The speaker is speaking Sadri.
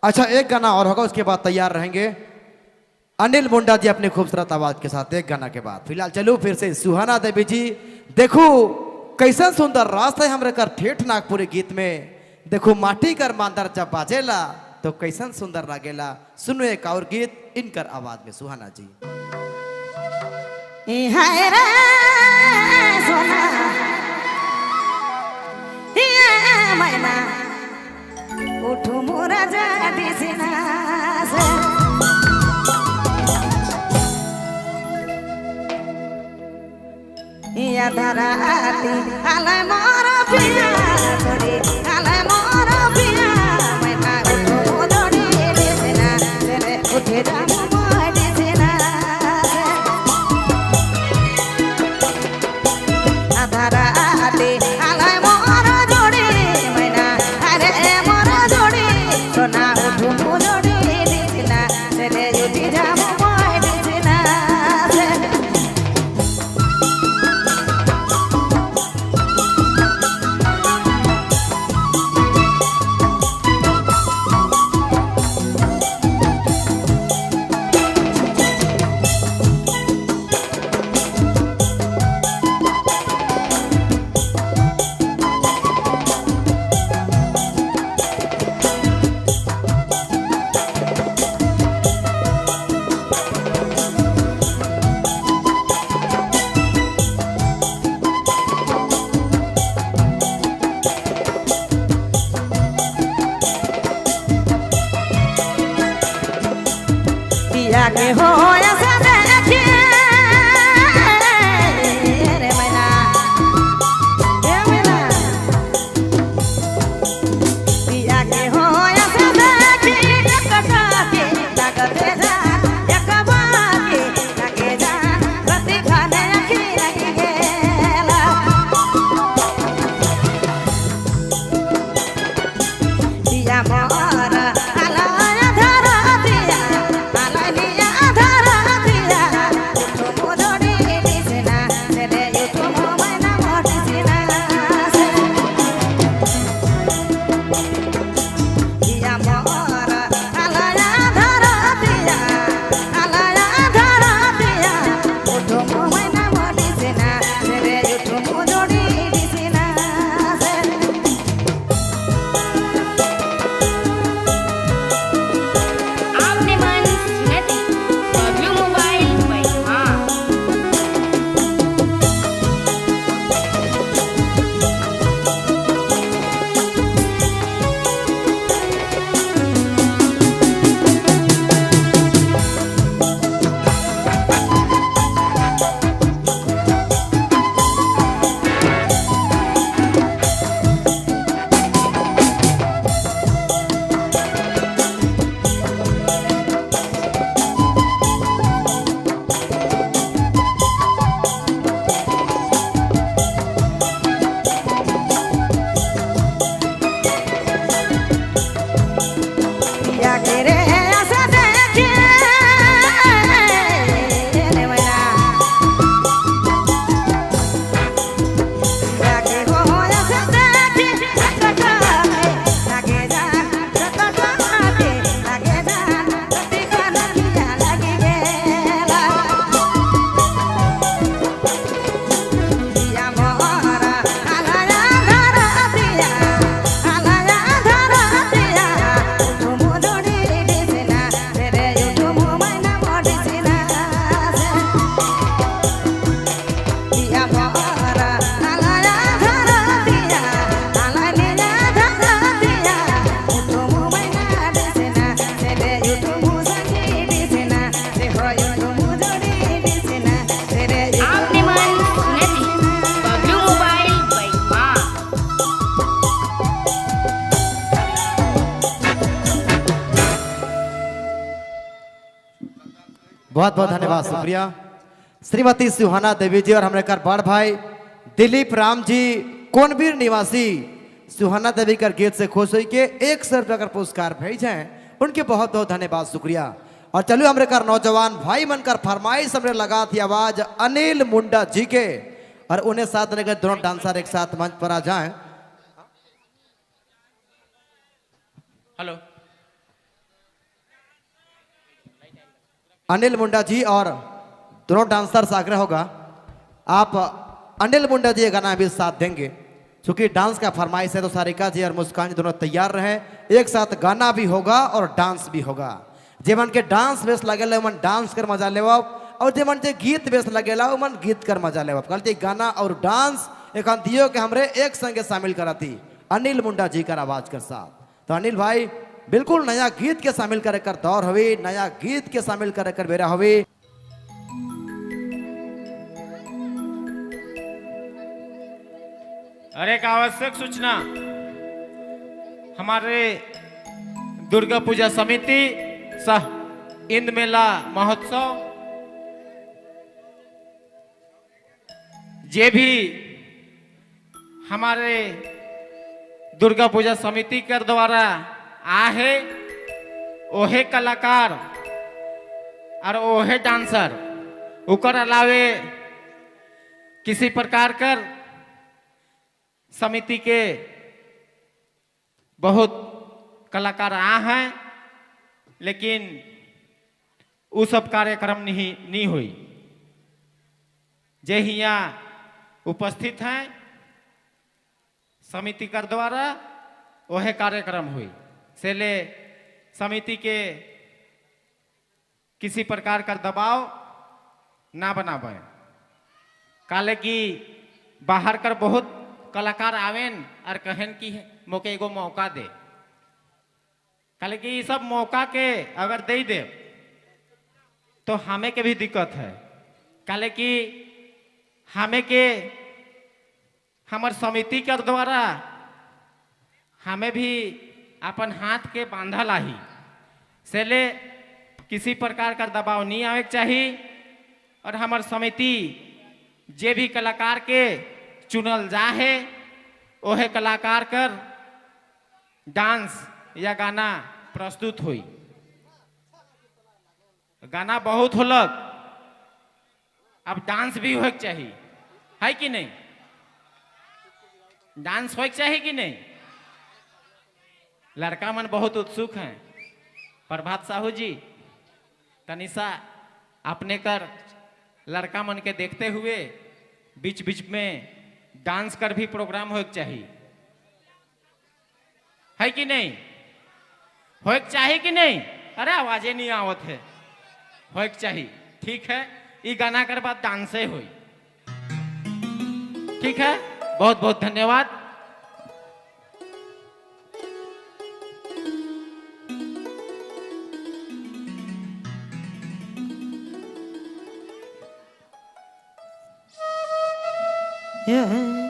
अच्छा एक गाना और होगा, उसके बाद तैयार रहेंगे अनिल मुंडा जी अपनी खूबसूरत आवाज के साथ एक गाना के बाद। फिलहाल चलो फिर से सुहाना देवी जी, देखो कैसन सुंदर रास है हमरे कर ठेठ नागपुरी गीत में। देखो माटी कर मांदर जब बाजेला तो कैसन सुंदर लागेला। सुनो एक और गीत इनकर आवाज में, सुहाना जी। हाय रे सोना ये मैना उठो मोरा जाती सिना से या धराती आलाय मोरा पिया छोड़ी आलाय मोरा पिया मैना उठो मोदड़ी सिना से उठे जामु मोड़ी सिना से धराती आलाय मोरा जोड़ी मैना अरे मोरा जोड़ी सोना उठो मोदड़ी सिना से उठे जामु मोड़ी सिना से। पिया के हो ऐसा देखे रे मैना ए मैना पिया के हो ऐसा देखे कटा के लगते जा एक बाके लगे जा रति खाने अखी लगी गेला पिया मोरा आलाय धरा दिया आलाय निया धरा दिया उठो मोदड़ी दिसना सेले उठो मैना मोटी सिना से पिया मोरा आलाय धरा दिया आलाय धरा दिया उठो मैना मोटी सिना सेले उठो मोदड़ी दिसना से। आपने मन सुनती बबलू मोबाइल महिमा। पिया के रे आशा देखे रे मैना पिया के हो आशा देखे कटा के लगे जा कटा के लगे जा रति खाना किया लगी गेला पिया मोरा आलाया धरा दिया आलाया धरा दिया उठो मोदड़ी दिसना रे उठो मैना मोड़ी सिना से पिया मोरा आलाया धरा दिया आलाय निया धरा दिया उठो मैना दिसना रे उठो मुसंगी दिसना रे हो उठो मोदड़ी दिसना रे आपने मन सुनती बबलू मोबाइल महिमा। बहुत बहुत धन्यवाद, शुक्रिया श्रीमती सुहाना देवी जी और हमरे कर बड़ भाई दिलीप राम जी कोनबीर निवासी सुहाना देवी कर गीत से खुश हुई के 100 रुपया का पुरस्कार भेज हैं, उनके बहुत बहुत धन्यवाद, शुक्रिया। और चलो हमरे कर नौजवान भाई मन कर फरमाइश हमरे लगा थी आवाज अनिल मुंडा जी के और उन्हें साथ लेकर दोनों डांसर एक साथ मंच पर आ जाएं। हेलो। अनिल मुंडा जी और दोनों डांसर से आग्रह होगा, आप अनिल मुंडा जी ये गाना भी साथ देंगे। क्योंकि डांस का फरमाइश है तो सारिका जी और मुस्कान जी दोनों तैयार रहे, एक साथ गाना भी होगा और डांस भी होगा। जे मन के डांस बेस लगेला मन डांस कर मजा लेवा, और जे मन के गीत बेस लगेला मन गीत कर मजा लेवा। कल गाना और डांस एक दियो के हमरे एक संगे शामिल कराती अनिल मुंडा जी कर आवाज के साथ। तो अनिल भाई बिल्कुल नया गीत के शामिल करे कर दौर हुई, नया गीत के शामिल करे कर बेरा हुई। अरे एक आवश्यक सूचना, हमारे दुर्गा पूजा समिति सह इंद मेला महोत्सव जे भी हमारे दुर्गा पूजा समिति के द्वारा आहे ओहे कलाकार और ओहे डांसर, उकर अलावे किसी प्रकार कर समिति के बहुत कलाकार आ हैं, लेकिन वो सब कार्यक्रम नहीं हुई। जे हिया उपस्थित हैं समिति कर द्वारा वह कार्यक्रम हुई। से ले समिति के किसी प्रकार का दबाव ना बनावे, काले कि बाहर कर बहुत कलाकार आवेन और कहन कि मोके एगो मौका दे, काले कि ये सब मौका के अगर दे दे तो हमें के भी दिक्कत है, काले कि हमें के हमार समिति के द्वारा हमें भी अपन हाथ के बांधा लाही। से ले किसी प्रकार का दबाव नहीं आवे चाहिए, और हमार समिति जे भी कलाकार के चुनल जाहे ओहे कलाकार कर डांस या गाना प्रस्तुत हुई। गाना बहुत होलक, अब डांस भी होके चाहिए, है कि नहीं? डांस होके चाहिए कि नहीं? लड़का मन बहुत उत्सुक हैं। प्रभात साहू जी, तनिषा अपने कर लड़का मन के देखते हुए बीच बीच में डांस कर भी प्रोग्राम होके चाहिए, है कि नहीं? होके चाहिए कि नहीं? अरे आवाजें नहीं आवत है, होके चाहिए। ठीक है, ये गाना कर बाद डांसे हुई। ठीक है, बहुत बहुत धन्यवाद। Yeah.